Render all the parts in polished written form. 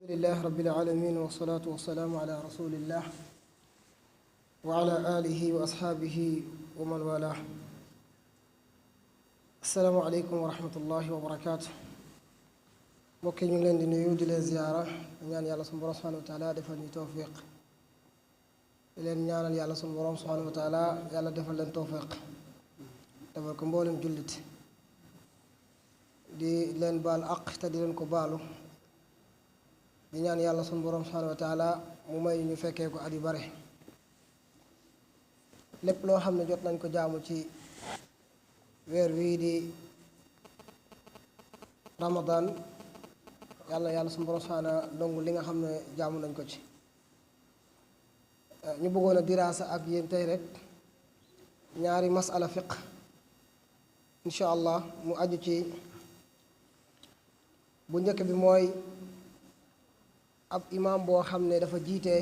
لله رب العالمين والصلاة والسلام على رسول الله وعلى آله وأصحابه ومن والاه. السلام عليكم ورحمة الله وبركاته. mbokk yi ñu ngi leen di nuyu di leen ziyaara ñaan yàlla sunu borom subhanahu wa taala defal ñu tawfiq di leen ñaanal yàlla sunu borom subhanahu wa taala yàlla defal leen tawfiq defal ko mboolem jullit di leen baal àq te di leen ko baalu di ñaan yàlla sunu borom subhanahu wa taala mu may ñu fekkee ko at yu bare lépp loo xam ne jot nañ ko jaamu ci weer wii di Ramadan yàlla sunu borom subhanahu dongu li nga xam ne jaamu nañ ko ci. ñu bëggoon a diraasa ak yéen tey rek ñaari masala fiq incha allah mu aju ci bu njëkk bi mooy ab imaam boo xam ne dafa jiite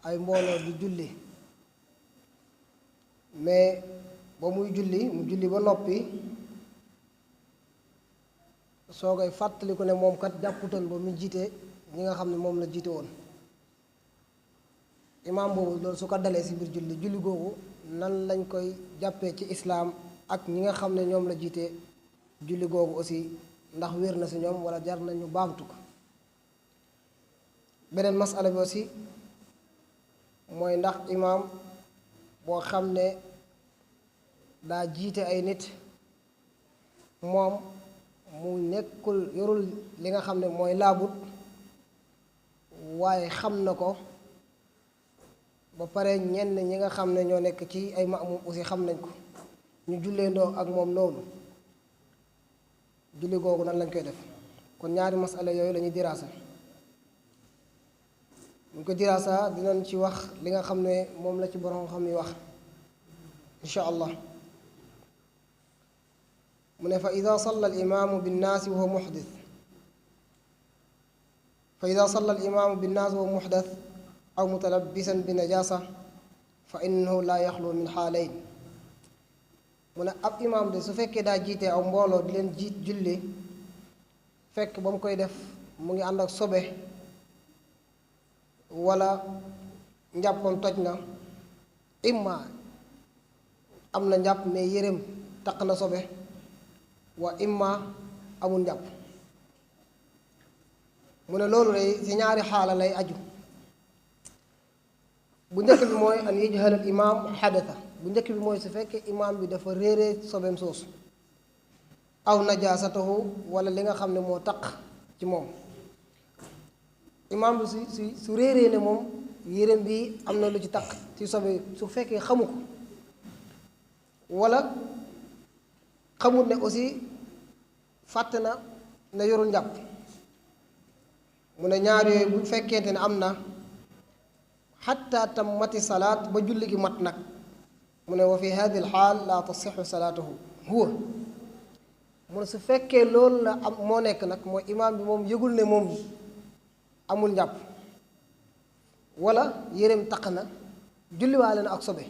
ay mbooloo di julli mais ba muy julli mu julli ba noppi soo koy fàttaliku ne moom kat jàpputoon ba mu jiite ñi nga xam ne moom la jiite woon imaam boobu loolu su ko dalee ci biir julli googu nan lañ koy jàppee ci islaam ak ñi nga xam ne ñoom la jiite julli googu aussi ndax wér na ci ñoom walla jar nañu baamtu ko. beneen masala bi aussi mooy ndax imaam boo xam ne daa jiite ay nit moom mu nekkul yorul li nga xam ne mooy laabut waaye xam na ko ba pare ñenn ñi nga xam ne ñoo nekk ci ay maamum aussi xam nañ ko ñu julleendoo ak moom noonu julli googu nan lañ koy def. kon ñaari masala yooyu lañuy diraasa buñ ko diraasa dinañ ci wax li nga xam ne moom la ci borom xam yi wax insha allah. mu ne fa ida salla al imaamu binnaasi wa huwa muhdis fa ida salla al imaamu binnaasi wa huwa muhdas aw mutalabbisan bi najaasa fa innahu laa yaxlu min xaalayn. mu ne ab imaam de su fekkee daa jiite aw mbooloo di leen jiit julli fekk ba mu koy def mu ngi ànd ak sobe wala njàppoon toj na imma am na njàpp mais yéreem taq na sobe wa imma amul njàpp. mu ne loolu lay ci ñaari xaala lay aju. bu njëkk bi mooy an yajhal al imaam xadata bu njëkk bi mooy su fekkee imaam bi dafa réere sobeem soosu aw najaasatahu wala li nga xam ne moo taq ci moom. imaam bi su réeree ne moom yéreem bi am na lu ci taq ci sobe su fekkee xamu ko wala xamut ne aussi fàtte na ne yorul njàpp. mu ne ñaar yooyu bu fekkente ne am na xatta tammati salaat ba julli gi mat nag mu ne wa fi hadi alxaal la tasixu salaatuhu huwa. mu ne su fekkee loolu la am moo nekk nag mooy imaam bi moom yëgul ne moom amul njàpp wala yéreem taq na julliwaale na ak sobe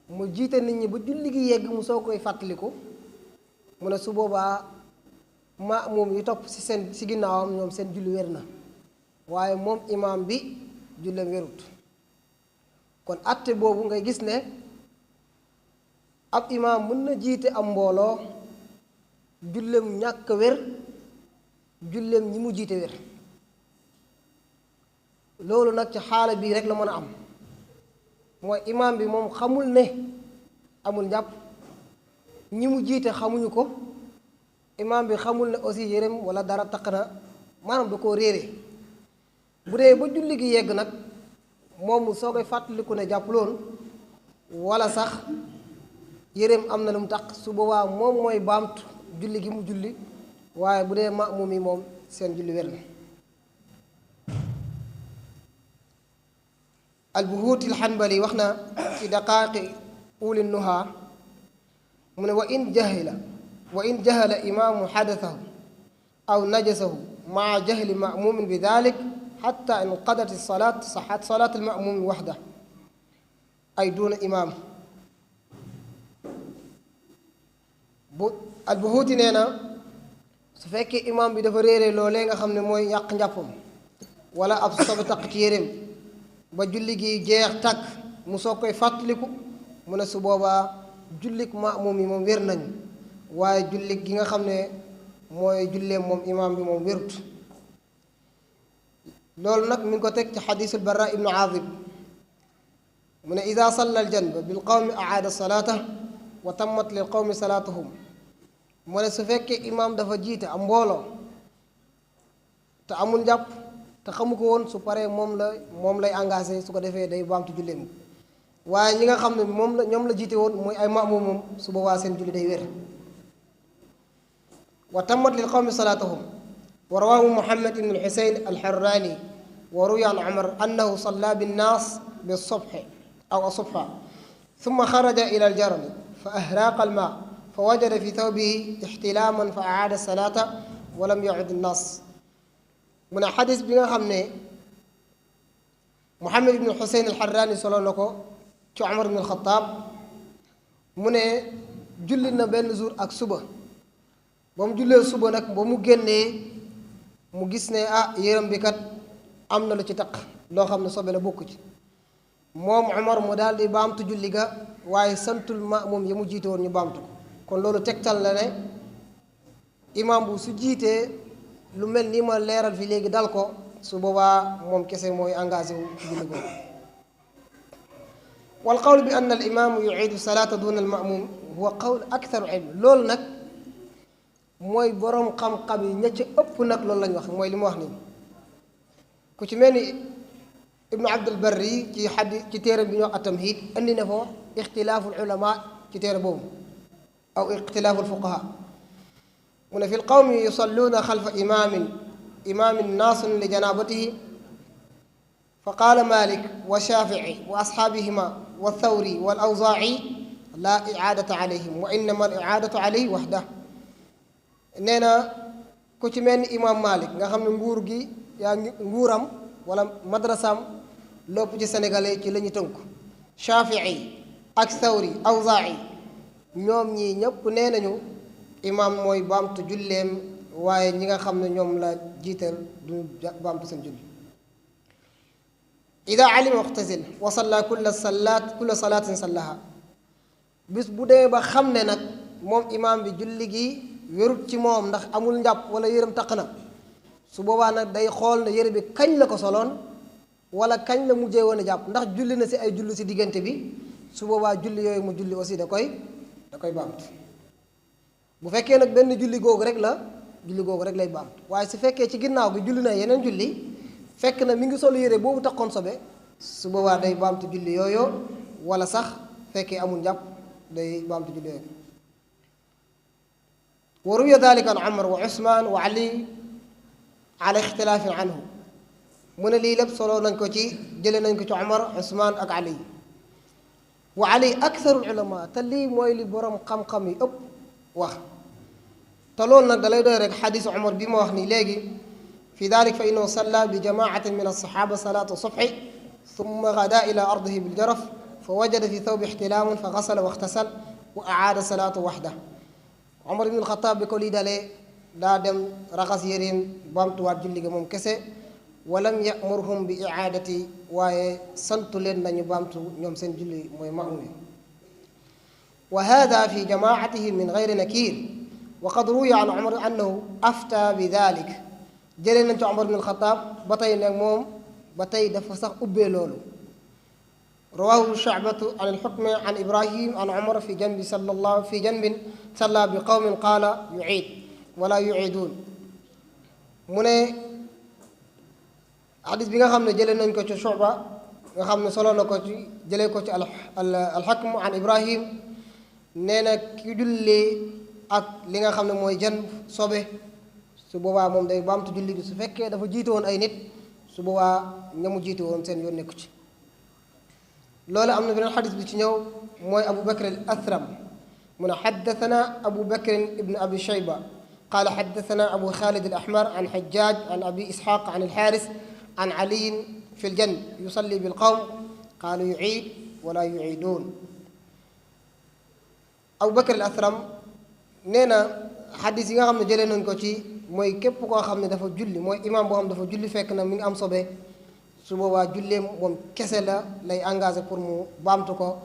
mu jiite nit ñi ba julli gi yegg mu soo koy fàttaliku mu ne su boobaa maamum yi topp ci ginnaawam ñoom seen julli wér na waaye moom imaam bi julleem wérut. kon àtte boobu ngay gis ne ab imaam mën na jiite am mbooloo julleem ñàkk wér julleem ñi mu jiite wér. loolu nag ci xaala bii rek la mën a am mooy imaam bi moom xamul ne amul njàpp ñi mu jiite xamuñu ko imaam bi xamul ne aussi yéreem wala dara taq na maanaam da koo réere. bu dee ba julli gi yegg nag moom mu soo koy fàttaliku ne jàpp loon wala sax yéreem am na lu mu taq su boobaa moom mooy baamtu julli gi mu julli waaye bu dee maamum yi moom seen julli wér na. albuhuuti alxanbali wax na ci daqaaqi uli nuha mu ne wa in jahala imaamu xadasahu aw najasahu maa jahli maamumin bi dalik xatta inqadat salaat saxat salaat almaamumi waxda ay duuna imaam. bu albuhuuti nee na su fekkee imaam bi dafa réere loolee nga xam ne mooy yàq njàppam wala ab sobe taq ci yéreem ba julli gi jeex tàkk mu soog koy fàttaliku mu ne su boobaa jullik maamum yi moom wér nañu waaye jullik gi nga xam ne mooy julleem moom imaam bi moom wérut loolu nag mi ngi ko teg ci xadiisul Barra ibnu Aazib mu ne ida salla al janba bil qawmi aada salaata wa tammat lil qawmi salaatuhum mu ne su fekkee imaam dafa jiite am mbooloo te amul njàpp te xamu ko woon su paree moom lay engagé su ko defee day baamtu julleem waaye ñi nga xam ne ñoom la jiite woon mooy ay maamum moom su boobaa seen julli day wér wa tammat lil qawmi salaatuhum wa rawaahu Muhammad ibn al-Husayn al-Harrani wa ruwiya an Umar annahu salla binnaas bis-subhi aw as-subha thumma xaraja ila al-jarmi fa ahraaqa al-maa fa wajada fi thawbihi ixtilaaman fa acaada salaata wa lam yacud an-naas mu ne xadis bi nga xam ne Muhammad ibn al-Husayn al-Harrani solo na ko ci Umar ibn al-Khattab mu ne julli na benn jour ak suba ba mu jullee suba nag ba mu génnee mu gis ne yéram bi kat am na lu ci taq loo xam ne sobe la bokku ci moom Umar mu daal di baamtu julli ga waaye santul maamum yi mu jiite woon ñu baamtu ko kon loolu tegtal la ne imaam bu su jiitee lu mel ni ma leeral fi léegi dal ko su boobaa moom kese mooy engagé wu ci julli googu wal qawl bi anna al imaamu yuciidu salaata duna al maamum huwa qawl aktharu ilm loolu nag mooy boroom xam-xam yi ña ci ëpp nag loolu lañ wax mooy li mu wax nii ku ci mel ni ibnu abdul barri ci téere bi ñu wax at-tamhiid andi na fa ixtilaafu ulama ci téere boobu aw ixtilaafu fuqaha mu ne fi lqawmi yusalluuna xalfa imaamin naasun li janaabatihi fa qaala malik wa shaafici wa asxaabihima wa thawri wal awzaaci laa icaadata calayhim wa innama al icaadatu calayhi waxda nee na ku ci mel ni imaam Malik nga xam ne nguuram wala madrasaam lépp ci sénégalais ci la ñu tënku Shafii ak Thawri Awzaa'i ñoom ñii ñëpp nee nañu imaam mooy baamtu julleem waaye ñi nga xam ne ñoom la jiital du baamtu seen julli ida alima muxtasil wa salla kulla salaatin sallaha bis bu dee ba xam ne nag moom imaam bi julli gi wérut ci moom ndax amul njàpp wala yërëm taq na su boobaa nag day xool ne yére bi kañ la ko soloon wala kañ la mujjee woon a jàpp ndax julli na si ay julli si diggante bi su boobaa julli yooyu mu julli aussi da koy baamtu bu fekkee nag benn julli googu rek lay baamtu waaye su fekkee ci ginnaaw gi julli na yeneen julli fekk na mi ngi solu yére boobu taxoon sobe su boobaa day baamtu julli yooyu wala sax fekkee amul njàpp day baamtu julli yooyu wa ruwiya dalika an Umar wa Usmaan wa Ali ala ixtilaafin anhu mu ne lii lépp solo nañ ko ci jële nañ ko ci Umar Usmaan ak Ali wa Ali aktharul ulama te lii mooy li borom xam-xam yi ëpp wax te loolu nag dalay doy rek xadiisu Umar bi ma wax nii léegi fi dalik fa innahu salla bi jamaatin min alsaxaaba salaata subhi summa gada ila ardihi biljaraf fa wajada fi thawbi ixtilaaman fa gasala wa ixtasal wa acaada salaatu waxda Umar ibn al-Xattaab bi ko lii dalee daa dem raxas yéreem baamtuwaat julli ga moom kese walam yamurhum bi icaadati waaye santu leen nañu baamtu ñoom seen julli mooy maamum yi wa hada fi jamaacatihi min gayri nakir wa qad ruwiya an Umar annahu afta bi dalik jëlee nañ ci Umar ibn al-Xattaab ba tey nag moom ba tey dafa sax ubbee loolu rawaahu Shu'batu an al-Hukmi an Ibrahim an Umar fi janbin salla bi qawmin qaala yuciid wala yuciiduun mu ne xadis bi nga xam ne jëlee nañ ko ci Shu'ba nga xam ne solo na ko ci jëlee ko ci al-Hukm an Ibrahim nee na ki julli ak li nga xam ne mooy jan sobe su boobaa moom day baamtu julli gi su fekkee dafa jiite woon ay nit su boobaa ñamu jiite woon seen yoon nekku ci loolu am na beneen xadis bi ci ñëw mooy Abu Bakr al-Athram mu ne xaddathana Abu Bakr ibn Abi Shayba qaala xaddathana Abu Khalid al-Ahmar an Hajjaj an Abi Ishaq an al-Haris an Ali fi al-janb yusalli bil-qawm qaalu yuciid wala yuciiduun Abu Bakr al-Athram nee na xadis yi nga xam ne jëlee nañ ko ci mooy képp koo xam ne dafa julli mooy imaam boo xam ne dafa julli fekk na mi ngi am sobe su boobaa julleem moom kese la lay engagé pour mu baamtu ko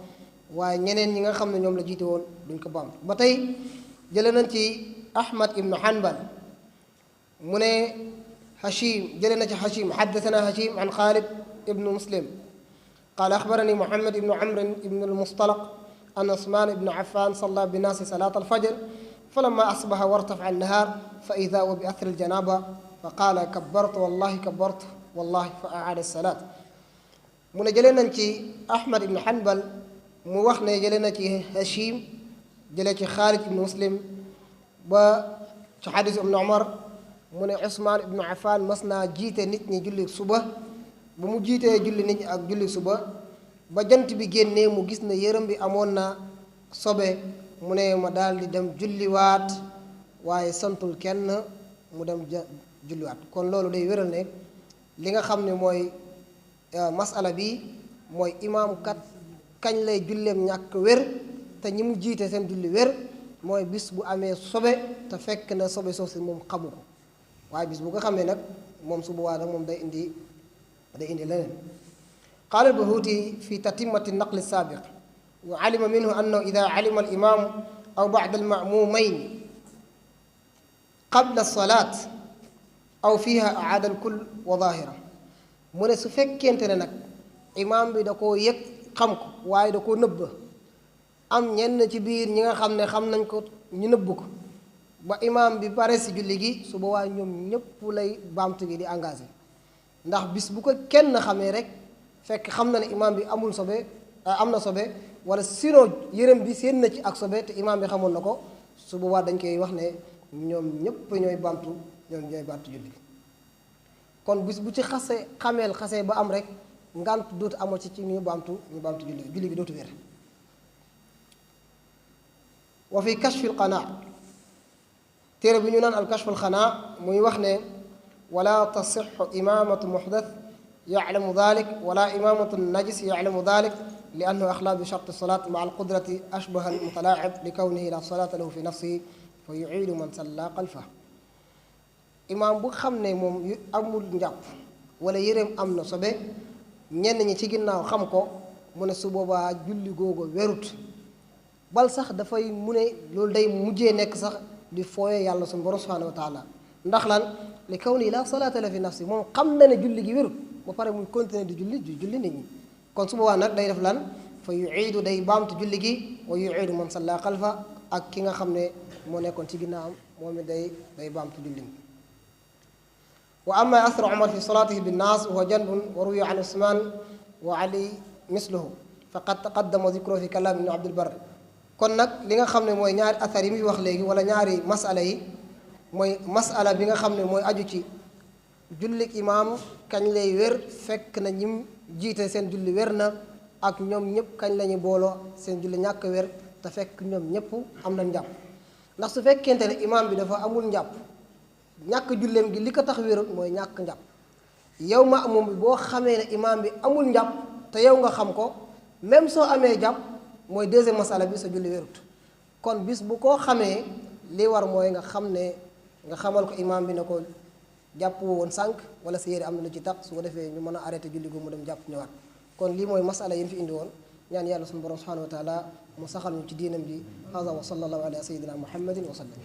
waaye ñeneen ñi nga xam ne ñoom la jiite woon duñ ko baamtu ba tey jëlee nañ ci Ahmad ibnu Hanbal mu ne Hashim jëlee na ci Hashim xaddathana Hashim an Xaalid ibnu Muslim qaala axbarani Muhammad ibnu Amr ibnu al-Mustalaq an Usmaan ibnu Affan salla binnaasi salaat al-fajr falamma asbaha wartafa'a an-nahaar fa idaa huwa bi athari al-janaaba fa qaala kabbartu wallahi kabbartu wallahi fa aada as-salaat mu ne jëlee nañ ci Ahmad ibnu Hanbal mu wax ne jëlee na ci Hashim jëlee ci Xaalid ibnu Muslim ba ci xadiis ibnu Umar mu ne Usmaan ibnu Affan mas naa jiite nit ñi julli suba ba mu jiitee julli nit ñi ak julli suba ba jant bi génnee mu gis ne yërëm bi amoon na sobe mu ne ma daal di dem julliwaat waaye santul kenn mu dem julliwaat kon loolu day wéral ne li nga xam ne mooy masala bi mooy imaam kat kañ lay julleem ñàkk wér te ñi mu jiite seen julli wér mooy bis bu amee sobe te fekk na sobe soosu moom xamu ko waaye bis bu ko xamee nag moom su boobaa nag moom day indi leneen qaala al-Bahuuti fi tatimmati an-naql as-saabiq wa alima minhu annahu ida alima al-imaamu aw ba'da al-ma'muumayn qabla as-salaat aw fiiha aada al-kull wa zaahira mu ne su fekkente ne nag imaam bi da koo yëg xam ko waaye da koo nëbb am ñenn ci biir ñi nga xam ne xam nañ ko ñu nëbb ko ba imaam bi pare si julli gi su boobaa ñoom ñëpp lay baamtu gi di engagé ndax bis bu ko kenn xamee rek fekk xam na ne imaam bi amul sobe am na sobe wala sinon yërëm bi seen na ci ak sobe te imaam bi xamoon na ko su boobaa dañ koy wax ne ñoom ñëpp ñooy baamtu julli gi kon bis bu ci xasee ba am rek ngant dootu amal ci ñu baamtu julli gi dootu wér wa fi kashfil qanaa téere bi ñu naan al kashful qanaa muy wax ne wala tasixu imamatu muxdath yaclamu dalik wala imamatu najis yaclamu dalik li annahu axlaa bi shart salaat maa alqudrati ashbaha almutalaacib li kawnihi la salaata lahu fi nafsihi fa yuciidu man salla xalfa imaam bu xam ne moom amul njàpp wala yéreem am na sobe ñenn ñi ci ginnaaw xam ko mu ne su boobaa julli googu werut bal sax dafay mu ne loolu day mujjee nekk sax di fooye yàlla suñu borom subhanahu wa taala ndax lan li kawnihi la salaata lahu fi nafsihi moom xam na ne julli gi werut ba pare muy continuer di julli nit ñi kon su boobaa nag day def lan fa yuiidu day baamtu julli gi wa yuiidu man salla xalfa ak ki nga xam ne moo nekkoon ci ginnaawam moom it day baamtu julli gi wa amma asru Umar fi salaatihi binnaas wa huwa janbun wa ruwiya an Usmaan wa Ali misluhu faqad taqaddama dikruhu fi kalaam ibn Abdul Barr kon nag li nga xam ne mooy ñaari athar yi muy wax léegi wala ñaari masala yi mooy masala bi nga xam ne mooy aju ci jullik imaam kañ lay wér fekk na ñim jiite seen julli wér na ak ñoom ñëpp kañ la ñu booloo seen julli ñàkk wér te fekk ñoom ñëpp am na njàpp ndax su fekkente ne imaam bi dafa amul njàpp ñàkk julleem gi li ko tax wérut mooy ñàkk njàpp yow maamum bi boo xamee ne imaam bi amul njàpp te yow nga xam ko même soo amee jàpp mooy deuxième masala bi sa julli wérut kon bis bu koo xamee li war mooy nga xam ne nga xamal ko imaam bi ne ko jàpp woon sànq wala sa yére am na lu ci tax su ko defee ñu mën a arrêté julli gu mu dem jàpp ñëwaat kon lii mooy masala yi ñu fi indi woon ñaan yàlla suñu borom subhanahu wa taala mu saxal ñu ci diinam ji hada wa sallallahu ala sayyidina muhammadin wa sallam